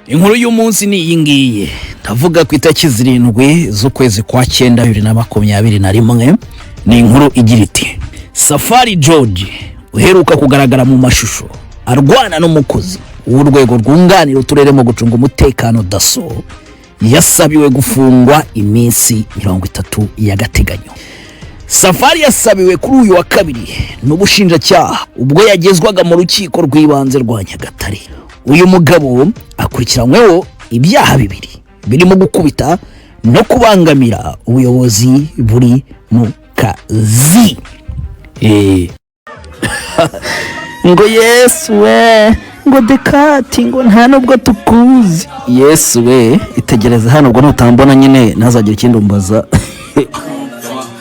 Inkuru y'umunsi ni iyi ngiyi. Ndavuga ku itariki 7 z'ukwezi kwa 9 2021. Ni inkuru igira iti: "Safari George uheruka kugaragara mu mashusho arwana n'umukozi w'urwego rwunganira uturere mu gucunga umutekano, DASSO, yasabiwe gufungwa iminsi 30 y'agateganyo." Safari yasabiwe kuri uyu wa kabiri n'ubushinjacyaha ubwo yagezwaga mu Rukiko rw'Ibanze rwa Nyagatare. Uyu mugabo akurikiranyweho ibyaha bibiri birimo gukubita no kubangamira ubuyobozi buri mu kazi. Ngo Yesu we, ngo Dekati, ngo nta nubwo tukuzi. Yesu we, itegereza hano. Ubwo nutambona nyine ntazagire ikindi umbaza.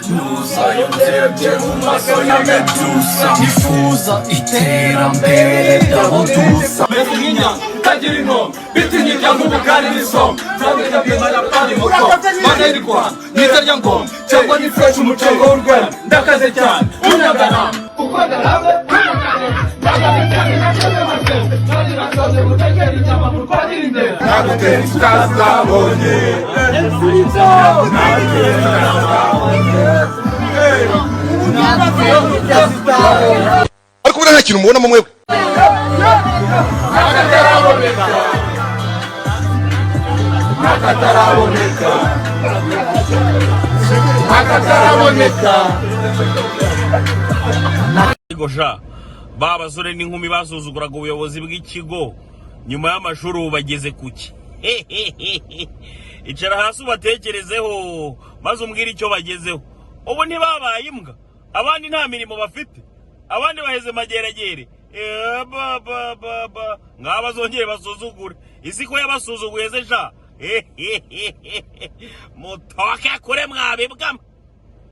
Ntuzayobye mu maso ya Medusa. Nifuza iterambere ry'aho dusa. Meze nk'inyama itagira inkombe, bitinya nk'ubugari n'isombe, nzabirya inkoko mana y'u Rwanda, nizarya ngoma cyangwa ni fresh. Umucongo w'u Rwanda ndakaze cyane unyagarama kuko ndarambe ndakaze cyane nakaze mazembe nanjye nasoje gutekera inyama murwanira imbere. Nagutera ikaze. Nagutera ikaze. Ariko buriya nta kintu mubonamo mwebwe. N'akataraboneka, n'akataraboneka, n'akataraboneka. Sha, ba basore n'inkumi basuzuguraga ubuyobozi bw'ikigo nyuma y'amashuri ubu bageze kuki? Icara hasi ubatekerezeho maze umbwire icyo bagezeho. Ubu ntibabaye imbwa? Abandi nta mirimo bafite, abandi baheze mageragere. Ba ba ba ba, ngaho bazongere basuzugure isi ko yabasuzuguye se sha. Mutoke kure mwabibwamo.